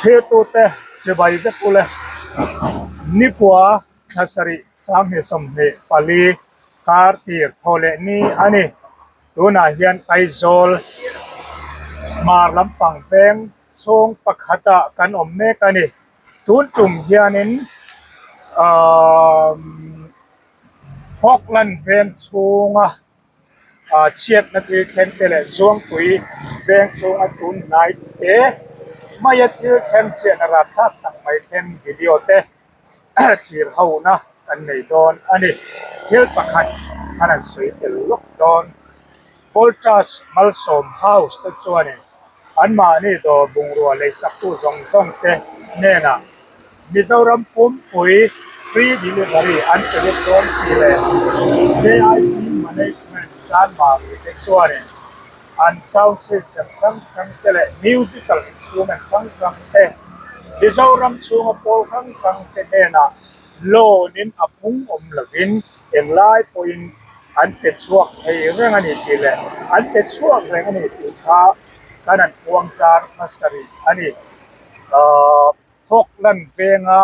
Thirtute chibai vek ule. Nikua thla sarih 2024 kar tir thaw leh ni a ni. Tunah hian Aizawl hmar lampang veng chhung pakhatah kan awm mek a ni. Tun tum hianin ahh Falkland veng chhunga ah chhiatna thil thleng te leh Zuangpui veng chhunga tun hnai te maia thil thleng chhiatna rapthlak tak mai thleng video te thlir hona kan nei dawn a ni. Thil pakhat an han sawi tel lawk dawn. Voltas Malsawm House te chuanin anmahni dawr bungrua leisaktu zawng zawng te hnenah Mizoram pumpui free delivery an pe vek dawn tih leh JIT Management Chanmari te chuanin an sound system hrang hrang te leh musical instrument hrang hrang te Mizoram chhunga pawl hrang hrang te hnenah loan in a pung awm lovin englai pawhin an pe chhuak thei reng a ni tih leh an pe chhuak reng a ni tih kha kan han puang zar hmasa rih a ni. Ahh Falkland venga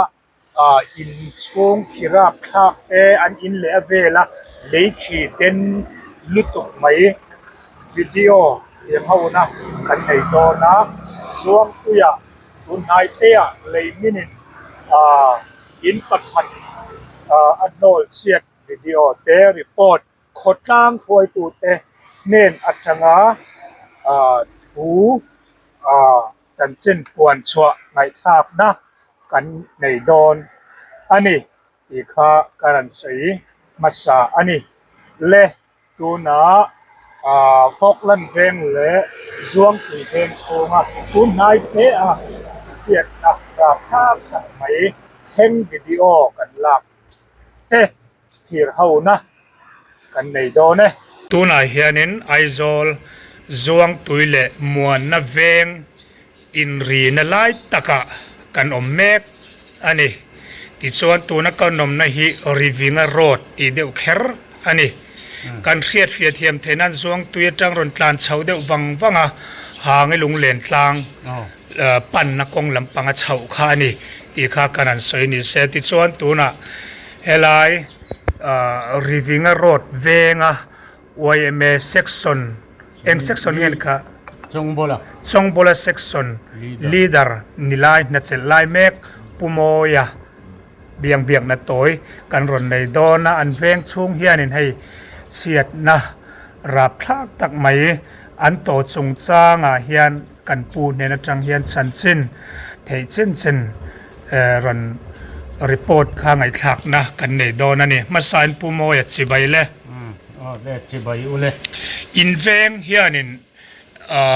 ah inchhung khi rap thlak te an in leh a vel a lei khi den lutuk mai video thiam ho na kan nei dawn a Zuangpuia tun hnai te ah lei min in ah in pakhat ah a hnawl chhiat video te report khawtlang hruaitute hnen atanga ah thu ah chanchin puan chhuah ngaihthlakna kan nei dawn a ni tih kha ka rawn sawi hmasa a ni. Le tunah ah Falkland veng leh Zuangpui veng chhunga tun hnai hle a chhiatna rapthlak tak mai thleng video kan lak te. thlir hona kan nei dawn e. Tunah hianin Aizawl Zuangtui leh Muanna veng inrina lai takah kan awm mek a ni. Tichuan tuna kan awmna hi Rivinga Road tih deuh kher a ni. Kan hriatfiah thiam theih nan Zuangtui atang rawn tlan chho deuh vang vang a, Hangi Lunglen tlang panna kawng lampang a chhoh kha a ni tih kha kan han sawi ni se. Tichuan tunah Helai Rivinga Road venga yma section eng section nge ni kha? Chawngbola. Chawngbola section leader ni lai hnachelh lai mek Pu Mawia biang biakna tawi kan rawn nei dawn a, an veng chhung hianin hei chhiatna rapthlak tak mai an tawh chungchangah hian Kan pu hnen atang hian chanchin theih chin chin rawn report kha ngaihthlakna kan nei dawn a ni. Hmasain Pu Mawia chibai le. Aw le chibai u le. In veng hianin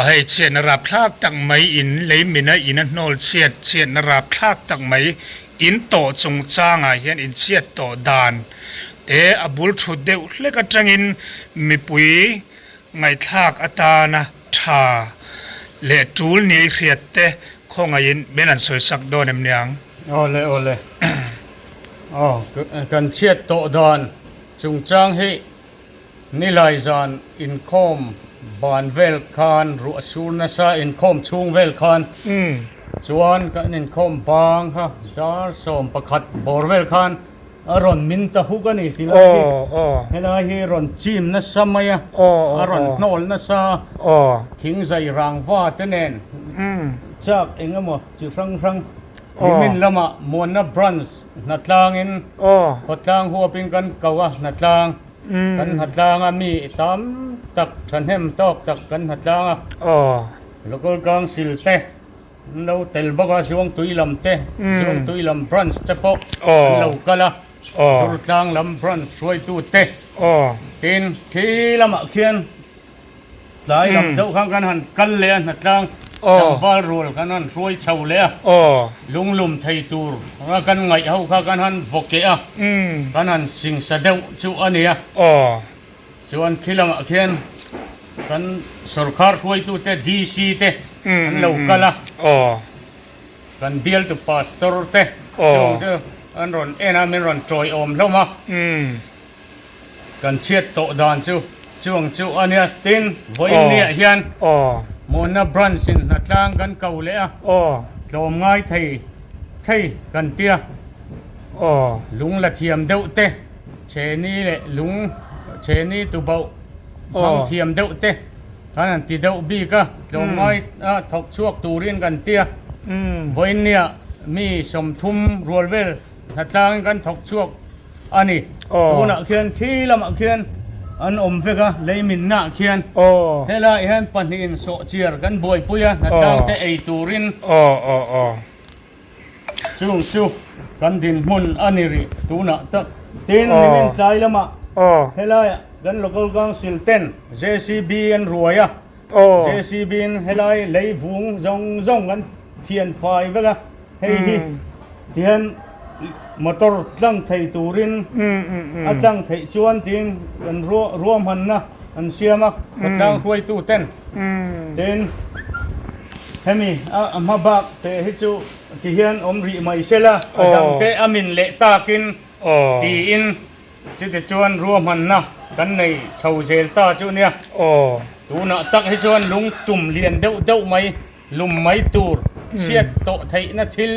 hei chhiatna rapthlak tak mai in lei mina in a hnawl chhiat chhiatna rapthlak tak mai in tawh chungchangah hian in chhiat tawh dan te a bul thut deuh hlek atangin mipui Ngaihthlak atana tha leh tul ni i hriat te khawngaihin min an sawisak dawn em niang? Aw le aw le. Aw kan chhiat tawh dan chungchang hi nilai zan inkhawm ban vel khan ruah sur nasa inkhawm chhung vel khan chuan kan inkhawm bang kha dar 11 bawr vel khan A rawn min ta huk a ni ti lai hi helai hi rawn chim nasa mai a, a rawn hnawl nasa thing zai rangva te nen chak eng emaw chi hrang hrang nimin lamah Muanna Branch hnatlangin khawtlang huapin kan ko a hnatlang kan hnatlang a mi tam tak thahnem tawk tak kan hnatlang a Local Council te An lo tel bawk a, Zuangtui lam te, Zuangtui lam branch te pawh an lo kal a, Durtlang lam branch hruaitu te, tin khi lamah khian tlai lam deuh khan kan han kal leh a, hnatlang tlangval rual kan han hruai chho leh a, lunglum thei tur anga kan ngaih ho kha kan han vaw keh a, kan han singsa deuh chu a ni a. Chuan khi lamah khian kan sorkar hruaitute DC te an lo kal a, kan bialtu pastor te chung chu an rawn en a, min rawn tawiawm hlawm a, kan chhiat tawh dan chu chuang chu a nia. Tin, vawiin niah hian Mawna Branch in hnatlang kan ko leh a. Tlawmngai thei thei kan tia. Aw. Lung la thiam deuh te, chheni leh lung chheni tubauh hmang thiam deuh te khan an ti deuh bik a, tlawmngai a thawk chhuak turin kan tia. Vawiin nia mi 30 rual vel hnatlangin kan thawk chhuak a ni. Tunah khian khi lamah khian an awm vek a, lei minnaah khian. Helaiah hian pahnihin sawhchiar kan buaipui a, hnatlang te ei turin. Chung chu kan dinhmun a ni rih tunah tak. Tin, nimin tlai lamah helaiah kan Local Council ten JCB an ruai a, JCB in helai lei vung zawng zawng kan thian fai vek a, hei hi tihian motor tlang thei turin a tlang theih chuan tiin kan ruahmanna an siam a, khawtlang hruaitu ten. Tin, hemi a hma bak te hi chu tihian awm rih mai sela, a dang te a min leh takin tiin chutichuan ruahmanna kan nei chho zel ta chu nia. Tunah tak hi chuan lung tum lian deuh deuh mai lum mai tur chhiat tawh theihna thil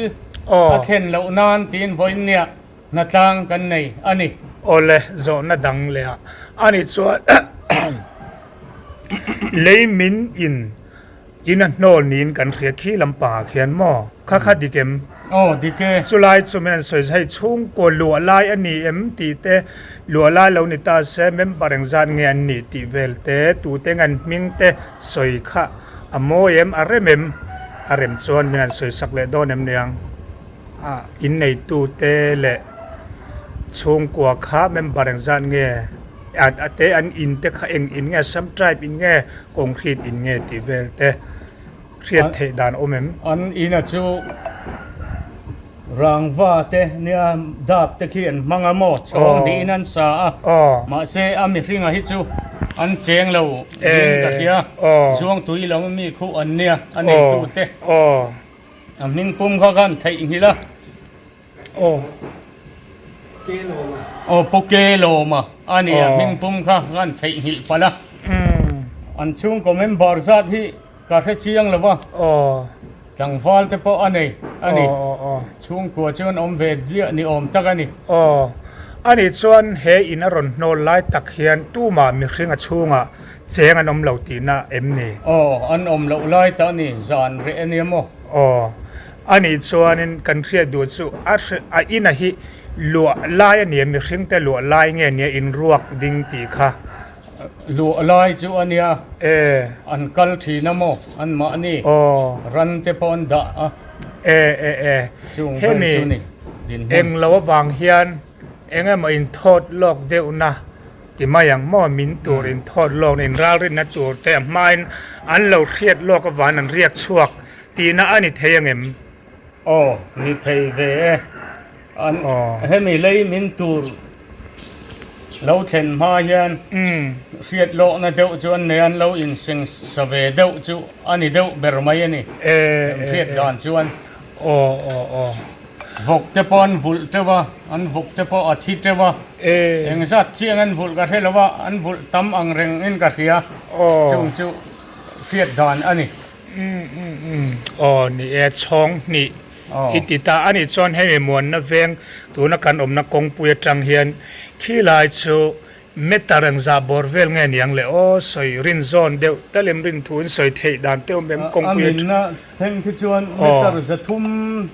a thlen loh nan tiin vawiin nia hnatlang kan nei a ni. Awle, zawhna dang leh a anih chuan lei min in in a hnawl niin kan hria khi lampangah khian maw? Kha kha dik em? Aw dik e. Chulai chu min an sawi hei chhungkaw luah lai a ni em tih te, luah lai lo ni ta se member engzat nge an nih tih vel te, tute nge an hming te sawi kha a mawi em, a rem em? A rem chuan min an sawi sak leh dawn em niang? A inneitute leh chhungkua kha member engzat nge a te an in te kha eng in nge Assam tribe in nge concrete in nge tih vel te hriat theih dan awm em? An ina chu rangva te nia dap te khi an hmang a maw chhawng niin an sa a mahse a mihringa hi chu an cheng lo ding ka hria Zuangtui lo mi khuh an nia a neitute. A hming pum kha khan theihnghilh a. Aw. Aw Pu Kelawma a ni a hming pum kha khan theihnghilh palh a. An chhungkaw member zat hi ka hre chiang lo va. Aw. Tlangval te pawh a nei a ni. Chhungkua chuan awm ve diah ni awm tak a ni. Aw. Ani chuan he in a rawn hnawl lai tak hian tumah mihring a chhungah Cheng an awm lo tihna em ni? Aw, an awm loh lai ta a ni, zan reh a nia maw? Aw, a nih chuanin kan hriat duh chu a a ina hi luah lai a nia, mihringte luah lai nge nia inruak ding tih kha? Luah lai chu a nia. E. An kal thin a maw? Anmahni Aw. ran te pawh an dah a. E e e. Chung vel Hemi chu ni dinhmun. englo avang hian eng emaw inthawt lawk deuhna Ti mai ang maw min tur in thawt lawk in ralrinna tur te a hmain an lo hriat lawk avan an riak chhuak tihna a ni thei angem? Aw ni thei ve e. An hemi lei min tur lo thlen hma hian hriat lawkna deuh chu an nei a, an lo inseng sa ve deuh chu a ni deuh ber mai a ni. Kan hriat dan chuan. Aw aw aw. Vawk te pawh an vulh teuh a, an vawk te pawh a thi teuh a. Engzat chiang an vulh ka hre lo a, an vulh tam ang reng in ka hria. Chung chu hriat dan a ni. Aw ni e, chhawng hnih i ti ta a nih chuan hemi muanna veng tuna kan awmna kawngpui atang hian khilai chu Meter engzah bawr vel nge niang le aw, sawi rin zawn deuh talem rin thu in sawi theih dan te awm em kawngpui a minna thleng khi chuan meter 300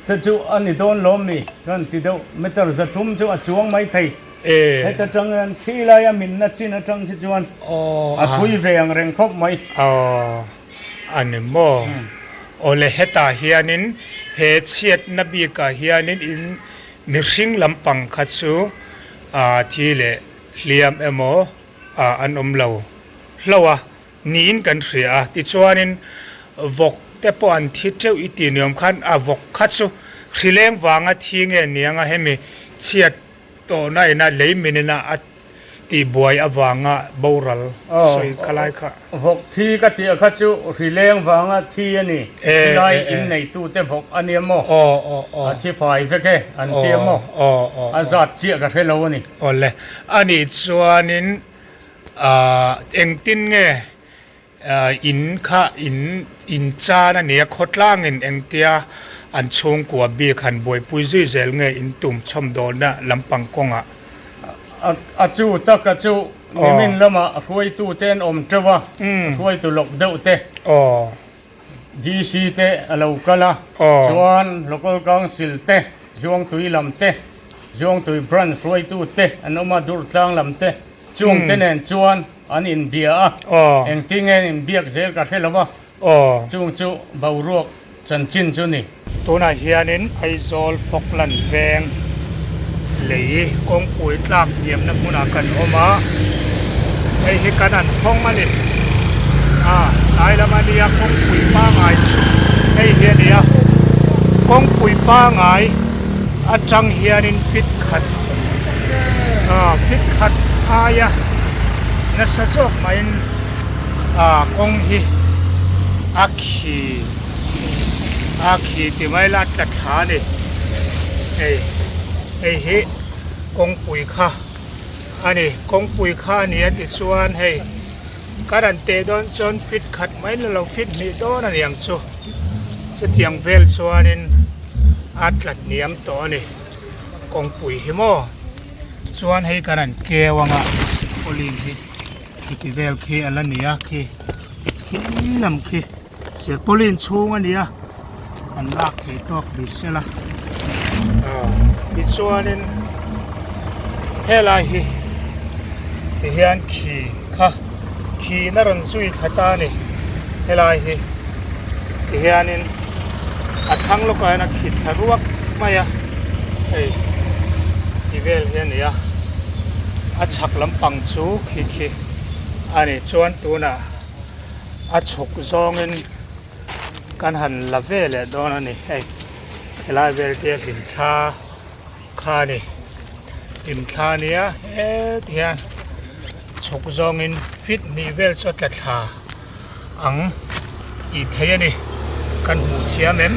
te chu a ni dawn lawm mi kan ti deuh, meter 300 chu a chuang mai thei. Heta tang hian khi lai a minna chin atang khi chuan a thui ve ang reng khawp mai. Aw a ni maw? Aw le hetah hianin he chhiatna bikah hianin in Mihring lampang kha chu thi leh hliam emaw an awm lo hlauh a, niin kan hria a. Tichuanin vawk te pawh an thi teuh i tih niawm khan a vawk kha chu hrileng vanga thi nge niang a hemi chhiat tawhna ina lei minina a Tihbuai avanga boral sawi kha lai kha. Vawk thi ka tih kha chu hrileng vanga thi a ni. Thi lai inneitute vawk a nia maw? A thi fai vek e, an ti a maw? A zat chiah ka hre lo a ni. Awle, a nih chuanin engtin nge? In kha in in chan a nia, khawtlangin engtia an chhungkua bik han buaipui zui zel nge in tum chhawmdawlna lampang kawngah? A chu taka chu nimin lamah hruaitu te an awm teuh a, hruaitu lawk deuh te, DC te a lo kal a, chuan Local Council te, Zuangtui lam te, Zuangtui Branch hruaitu te an awm a, Durtlang lam te, Chungte nen chuan an inbia a, engtin nge an inbiak zel ka hre lo va, chung chu boruak chanchin chu ni. Tunah hianin Aizawl Falkland veng lei kawngpui tlak hniamna hmunah kan awm a, hei hi kan an khawng a ni. A, tlai lam a nia kawngpui pangai chu hei hi a ni a, kawngpui pangai atang hianin fit khat ah fit khat aia nasa zawk maiin ah kawng hi a khi a khi ti mai la a tla thla a ni hei hei hi kawngpui kha a ni kawngpui kha a ni a tichuan hei ka rawn teh dawn chuan fit khat mai la lo fit hnih dawn a ni ang chu chutiang vel chuanin a tla hniam tawh a ni. Kawngpui hi maw chuan hei kan han keu anga pawlin hi khiti vel khi a la ni a khi khi lam khi serpawlin chhung a ni a an lak thei tawk ni sela ah tichuanin helai hi tihian khi kha khi na rawn zui thla ta a ni helai hi tihianin. A thlang lawkah hian a khit thla ruak mai a, hei ti vel hi a ni a, a chhak lampang chu khi khi a ni chuan tunah a chhuk zawngin kan han la ve leh dawn a ni hei helai vel te a hlimthla kha a ni hlimthla a nia heti hian chhuk zawngin fit hnih vel chu a tla thla. ang tih theih a ni kan hmuh thiam em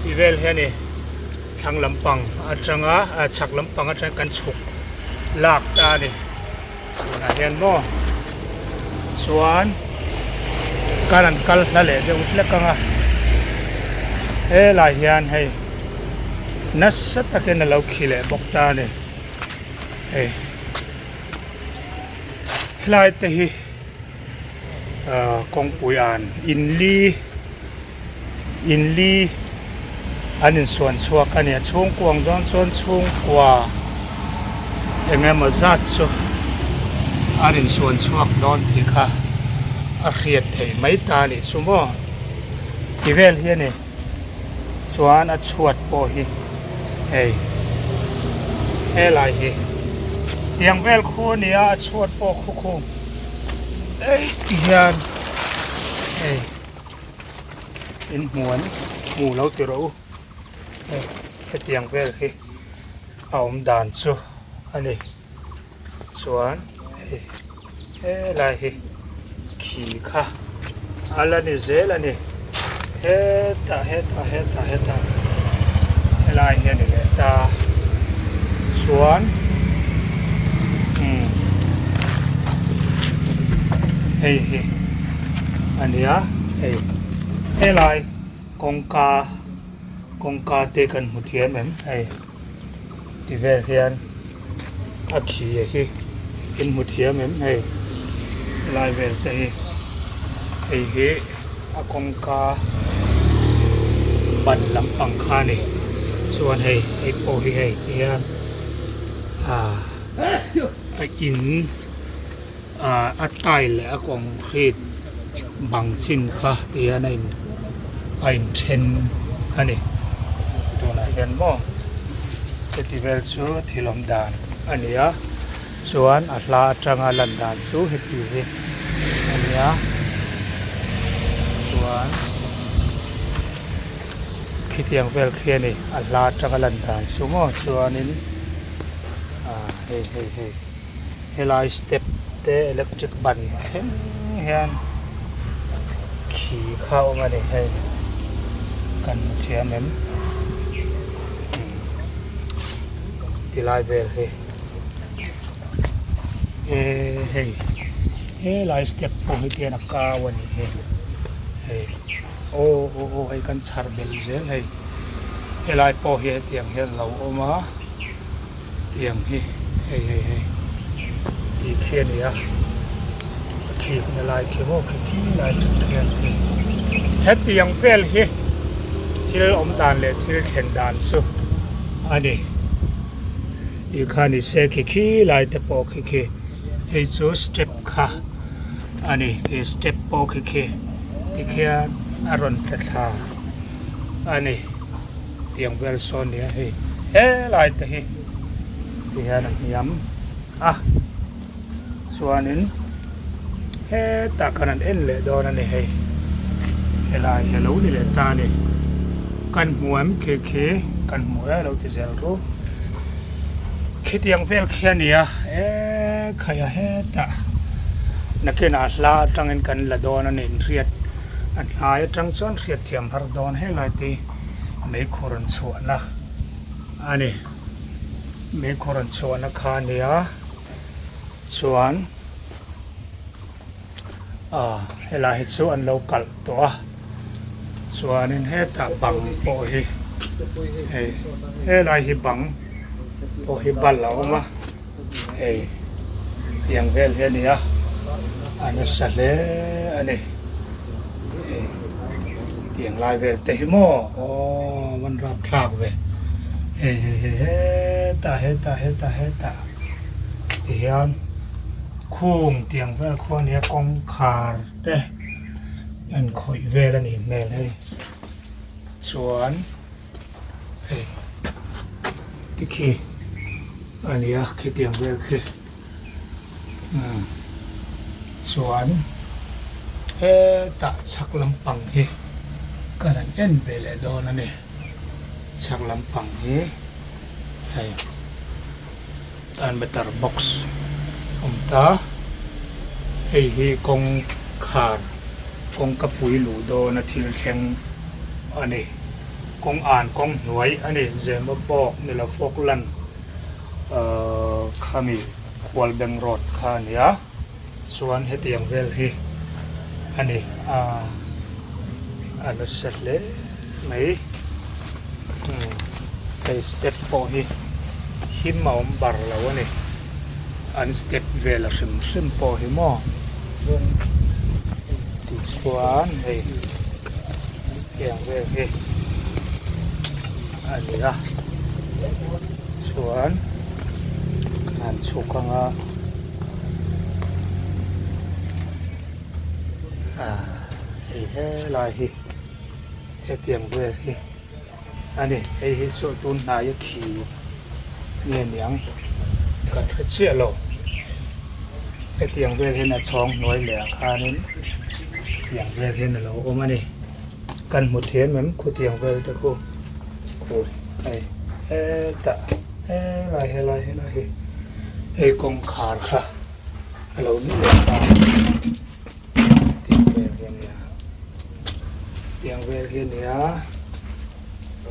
tih vel hi a ni thlang lampang atanga ah chhak lampang atanga kan chhuk lak ta a ni tunah hian maw chuan kan an kal hla leh deuh hlek ang a helai hian hei nasa takin a lo khi leh bawk ta a ni hei helai te hi. Kawngpui an in li in li an insuan chhuak a ni a chhungkua ang dawn chuan chhungkua eng emaw zat chu an insuan chhuak dawn tih kha a hriat theih mai ta a nih chu maw ti vel hi a ni chuan a chhuat pawh hi hei helai hi tiang vel khu a ni a a chhuat pawh khu khu. Hei ti hian hei in hmu an hmu lo ti rawh u hei hetiang vel hi a awm dan chu a ni chuan hei helai hi khi kha a la ni zel a ni hetah hetah hetah hetah helai hi a ni leh ta chuan umm hei hi a nia hei helai kawngka kawngka te kan hmu thiam em hei ti vel hian a khi a hi in hmu thiam em hei helai vel te hi hei hi a kawngka ban lampang kha a ni chuan hei hei pawh hi hei ti hian ah a in ah a tile leh a concrete bang chin kha ti hian a in a inthen a ni tunah hian maw chuti vel chu thil awm dan a ni a chuan a hla atanga lan dan chu heti hi a ni a chuan khitiang vel khi a ni a hla atanga lan dan chu maw chuanin ah hei hei hei. Helai step te electric ban thleng hian khi kha a awm a ni hei kan hmu thiam em ti lai vel hi e hei. Helai step pawh hi tian a kau a nih hi hei aw aw aw hei kan chhar belh zel hei helai pawh hi hetiang hian a lo awm a tiang hi hei hei hei tih khi a ni a a khik na lai khi maw khi khi lai tang khian hei hetiang vel hi thil awm dan leh thil thlen dan chu a ni tih kha ni se khi khi lai te pawh khi khi. Hei chu step kha a ni he step pawh khi khi tikhian a rawn tla thla a ni tiang vel sawn nia hei helai te hi tihian a hniam a chuanin hetah khan an en leh dawn a ni hei helai hi alo ni leh ta a ni kan hmu em khi khi kan hmu e alo ti zel ru. Khitiang vel khi a ni a, e khaih a hetah nakinah hla atangin kan la dawn a ni inhriat a hnai atang chuan hriat thiam har dawn helai te meikhur an chhuahna a ni meikhur an chhuahna kha a ni a chuan ah helai hi chu an lo kalh tawh a chuanin hetah bang pawh hi hei helai hi bang pawh hi bal a awm a hei tiang vel hi a ni a a nasa hle a ni hei tiang lai vel te hi maw aw van rapthlak ve hei hei hei hetah hetah hetah hetah tihian. Khung tiang vel khu a nia kawngkhar te an khawih vel a nih hmel hei chuan hei tikhi a nia khitiang vel khi umm chuan hetah chhak lampang hi kan han en ve leh dawn a ni chhak lampang hi hei. Tan meter box awm ta hei hi kawngkhar kawngka pui luh dawna thil thleng a ni kawng an kawng hnuai a ni zema bawk ni lo falkland ahh khami khualbeng road kha a ni a chuan hetiang vel hi a ni a a nasa hle mai umm hei step pawh hi him a awm bar lo a ni an step vel a hrim hrim pawh hi maw tichuan hei tiang vel hi a ni a chuan kan han chhuk ang a. Hei helai hi hetiang vel hi a ni hei hi chu tun hnaia khi nge niang ka hre chiah lo hetiang vel hian a chhawng hnuai leh ah khanin tiang vel hian a lo awm a ni kan hmu thiam em khutiang vel te khu khu hei hetah helai helai helai hi hei kawngkhar kha. A lo ni leh ta tiang vel hi a nia tiang vel hi a nia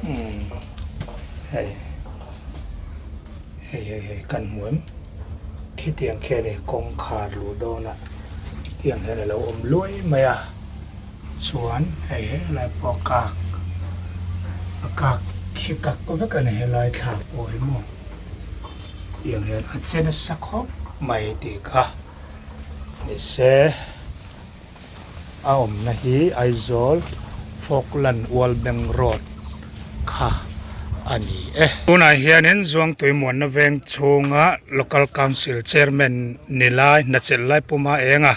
umm hei hei hei hei kan hmu em khitiang khi a ni kawngkhar luh dawnah tiang hian a lo awm luai mai a chuan hei helai pawh a kak a kak khi kak vek a ni helai thla pawh hi maw. Tiang hian a che nasa khawp mai tih kha ni se a awmna hi Aizawl Falkland Ualbeng Road kha a ni e. Tunah hianin Zuangtui Muanna Veng chhunga Local Council Chairman ni lai hnachelh lai Puma Enga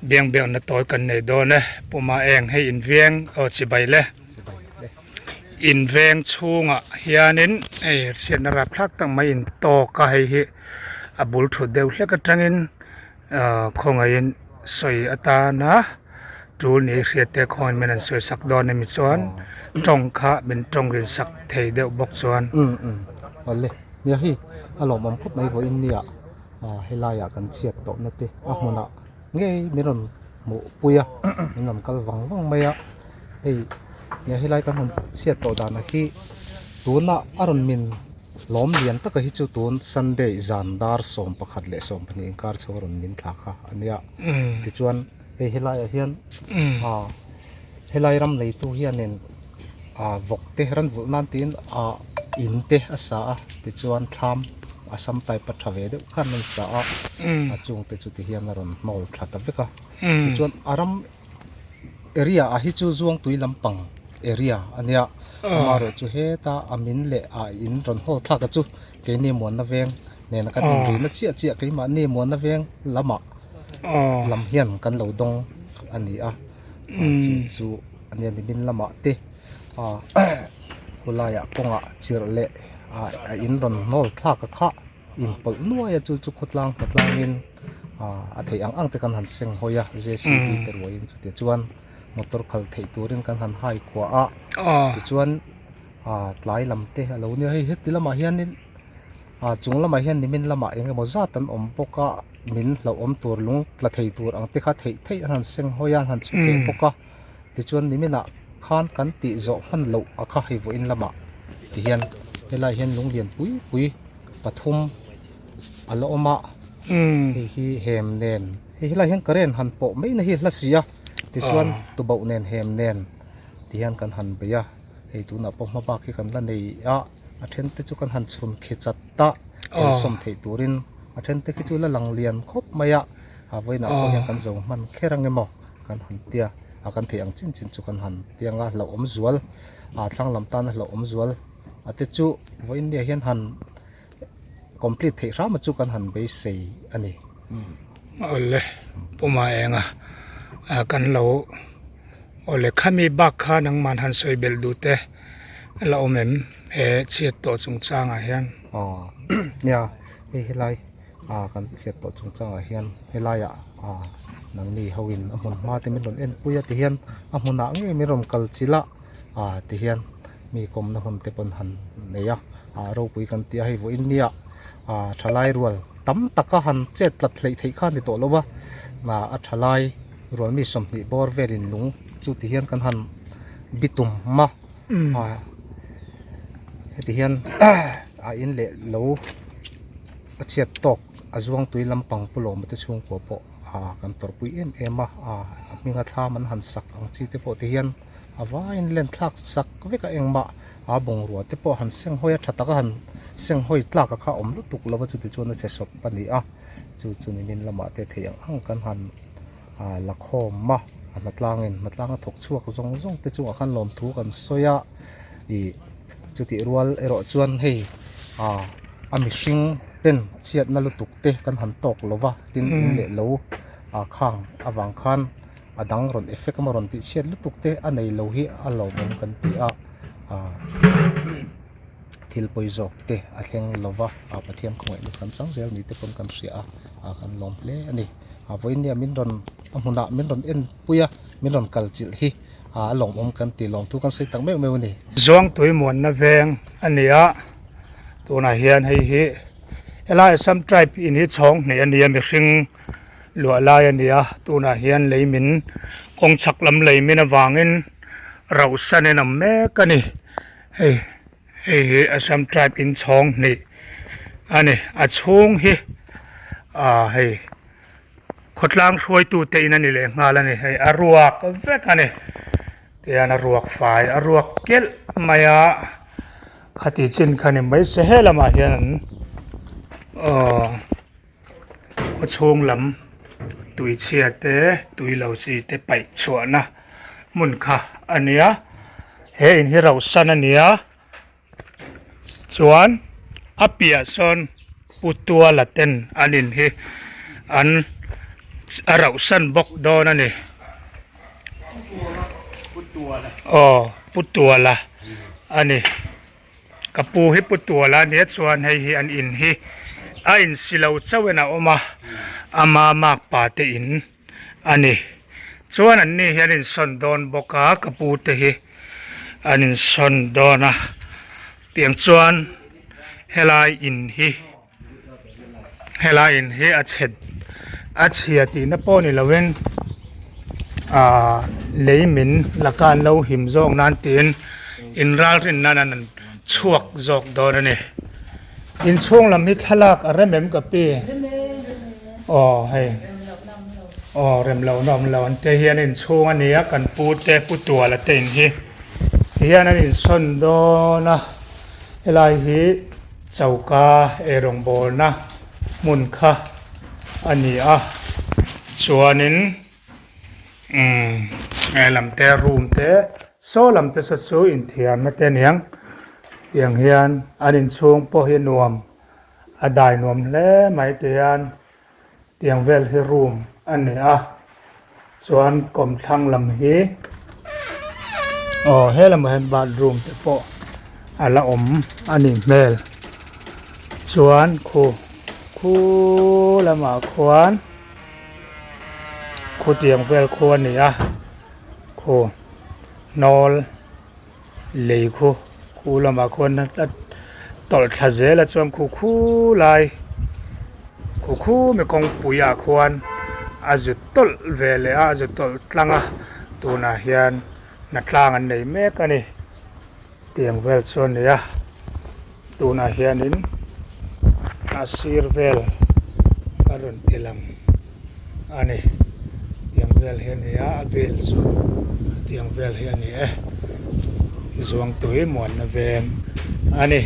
biang biakna tawi kan nei dawn e. Puma Eng hei invieng aw chibai le. In veng chhungah hianin hei hriatna rapthlak tak mai in tawk a hei hi a bul thut deuh hlek atangin ahh khawngaihin sawi atana tul ni hriat te khawngaihin min an sawi sak dawn emi chuan tawng kha min tawng rin sak thei deuh bawk chuan. Umm umm awle nia hei a lawmawm khawp mai vawiin nia helaiah kan chhiat tawhna te a hmunah ngei min rawn hmuh pui a min rawn kal vang vang mai a. Hei nia helai kan han chhiat tawh danah hi tuna a rawn min Lawm lian taka hi chu tun Sunday zan dar 11 leh 12 inkar chho rawn min thla kha a nia. Tichuan hei helaiah hian ah helai ram neitu hianin ah vawk te ran vulh nan tiin ah in te a sa a tichuan thlam a sam type a tha ve deuh khan an sa a a chungte chu tihian a rawn hnawl thla ta vek a tichuan a ram area ah hi chu Zuangtui lampang area a nia amaherawh chu heta a min leh a in rawn hawl thlak a chu keini muanna veng nena kan inrina chiah chiah keimahni muanna veng lamah lam hian kan lo dawng a ni a chu chu a nia nimin lamah te khulaiah kawngah chirh leh a in rawn hnawl thlak a khah inpawlh nuai a chu chu khawtlang hnatlangin a theih ang ang te kan han seng hawi a J C B te ruaiin chutia chuan. Motor khalh theih turin kan han hai khuah a tichuan ah tlai lam te a lo nia hei heti lamah hianin ah chung lamah hian nimin lamah eng emaw zat an awm bawk a min hlauhawm tur lung tla thei tur ang te kha theih theih an han seng hawi a an han chhu keh bawk a tichuan niminah khan kan tih zawh hman loh a kha hei vawiin lamah tihian helaiah hian lung lian pui pui pathum a la awm a hei hi hem nen hei helaiah hian current han pawh mai na hi a hla si a. Tichuan tubauh nen hem nen ti hian kan han bei a, hei tunah pawh hma bak hi kan la nei a, a then te chu kan han chhun khi chat ta insawm theih turin a then te khi chu la lang lian khawp mai a, a vawiinah pawh hian kan zo hman kher ang emaw kan han tia a kan theih ang chin chin chu kan han tiang a hlauhawm zual a thlang lam tana hlauhawm zual a te chu vawiin nia hian han complete theih hram a chu kan han beisei a ni. Awle puma enga ah kan lo awle khami bak kha nangman han sawi belh duh te la awm em he chhiat tawh chungchangah hian. Aw nia hei helai ah kan chhiat tawh chungchangah hian helaiah ah nangni ho in a hmun hma te min rawn enpui a tihian a hmunah ngei min rawn kal chilh a ah tihian mi kawmna hun te pawn han nei a ah ropui kan ti a hei vawiin nia ah thalai rual tam taka han chet tlat hleih theih kha a ni tawh lo va ah a thalai rual mi 20 bawr velin lung chu ti hian kan han bitum a ah heti hian a in leh lo a chhiat tawk a zuang tui lampang pu lawma te chhungkua pawh ah kan tawrhpui em em a ah a hminga thlam an han sak ang chi te pawh ti hian. A vaiin len thlak chak vek a engmah a bungrua te pawh han seng hawi a tha taka han seng hawi tlak a kha awm lutuk lo va chuti chuan a che sawp a ni a chu chu nimin lamah te theih ang ang kan han ah la khawm a a hnatlangin hnatlanga thawk chhuak zawng zawng te chungah khan lawmthu kan sawi a ih chutih rual erawh chuan hei ah a mihring ten chhiatna lutuk te kan han tawk lo va tin in leh lo ah khang avang khan. A dang rawn effect emaw rawn tih chhiat lutuk te a nei lo hi a lawmawm kan ti a ah thil pawi zawk te a thleng lo va ah Pathian khawngaihna kan chang zel ni te pawn kan hria a ah kan lawm hle a ni ah vawinia min rawn a hmunah min rawn en pui a min rawn kal chilh hi ah a lawmawm kan ti lawm thu kan sawi tak meuh meuh a ni. Zuangtui muanna veng a ni a tunah hian hei hi helai Assam tribe in hi chhawng hnih a ni a mihring Luah lai a ni a, tunah hian lei min kawng chhak lam lei min avangin rauh san in awm mek a ni. Hei hei hi Assam tribe inchhawng hnih a ni. A chhung hi ah hei khawtlang hruaitute in a ni leh nghal a ni. Hei a ruak vek a ni. Tihian a ruak fai a ruak kelh mai a, khati chin kha ni mai se he lamah hian an aw. Khaw chhung lam tui chhia te tui lo chi te paih chhuahna hmun kha a nia he in hi rauh san a nia chuan a piah sawn pu tuala ten an in hi an a rauh san bawk dawn a ni aw pu tuala a ni. Ka pu hi pu tual a nia chuan hei hi an in hi a in si lo chauh in a awm a ama makpa te in a ni chuan an ni hi an insawn dawn bawk a ka pu te hi an insawn dawn a tiang chuan helai in hi helai in hi a chhe a chhia tihna pawh ni lovin ahh lei min laka an lo him zawk nan tiin inralrin nan an chhuak zawk dawn a ni. Inchhung lam hi thlalak a rem em ka pi? Aw hei aw rem lohna awm lo an te hian inchhung a ni a kan pu te pu tuala te in hi ti hian an insawn dawn a helai hi choka eirawngbawlna hmun kha a ni a chuanin umm he lam te room te saw lam te saw chu inthiarna te aniang tiang hian an inchhung pawh hi nuam a dai nuam hle mai ti hian tiang vel hi room a ni a chuan kawmthlang lam hi aw he lamah hian bathroom te pawh a la awm a nih hmel chuan khu khu lamah khuan. Khutiang vel khu a ni a khu hnawl lei khu khu lamah khuan a tawlh thla zel a chuan khu khu lai khu khu mi kawngpui ah khuan a zut tawlh ve leh a a zut tawlh tlang a tunah hian hnatlang an nei mek a ni tiang vel chu a ni a tunah hianin a sir vel a rawn ti lang a ni tiang vel hi a ni a a vel chu tiang vel hi a ni e Zuangtui muanna veng a ni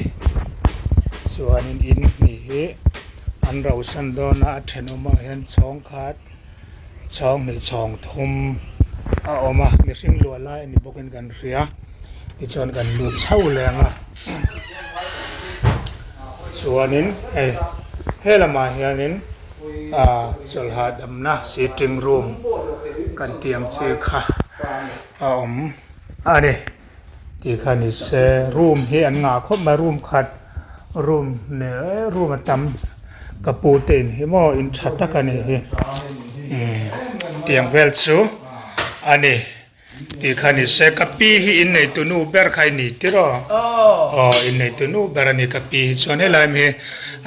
chuanin in hnih hi an rauhsan dawn a a thenawmah hian chhawng khat. Chhawng hnih chhawng thum a awm a mihring luah lai a ni bawkin kan hria tichuan kan lut chho leng a chuanin hei he lamah hianin ah chawlh hahdamna sitting room kan tih ang chi kha a awm a ni tih kha ni se room hi an ngah khawp mai room khat room leh room a tam ka pu te in hi maw in tha tak a nih hi umm tiang vel chu a ni tih kha ni se ka pi hi innei tu nu ber kha i ni tir aw aw innei tu nu ber a ni ka pi hi chuan helai mi hi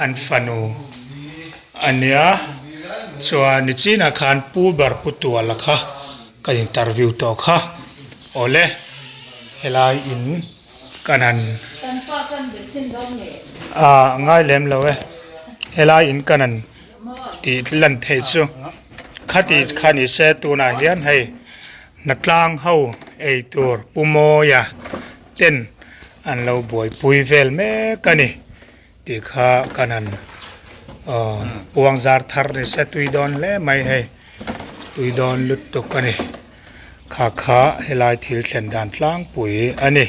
an fanu a nia chuan nichinah khan pu ber pu tuala kha. Ka interview tawh kha. Awle, helai in kan han. Ah, ngai lem lo e. Helai in kan han tih lan theih chu. Khati kha ni se tunah hian hei hnatlang ho ei tur Pu Mawia ten an lo buaipui vel mek a ni tih kha kan han puang zar thar ni se tui dawn hle mai hei. Tui dawn lutuk a ni. Kha kha helai thil thlen dan tlangpui a ni.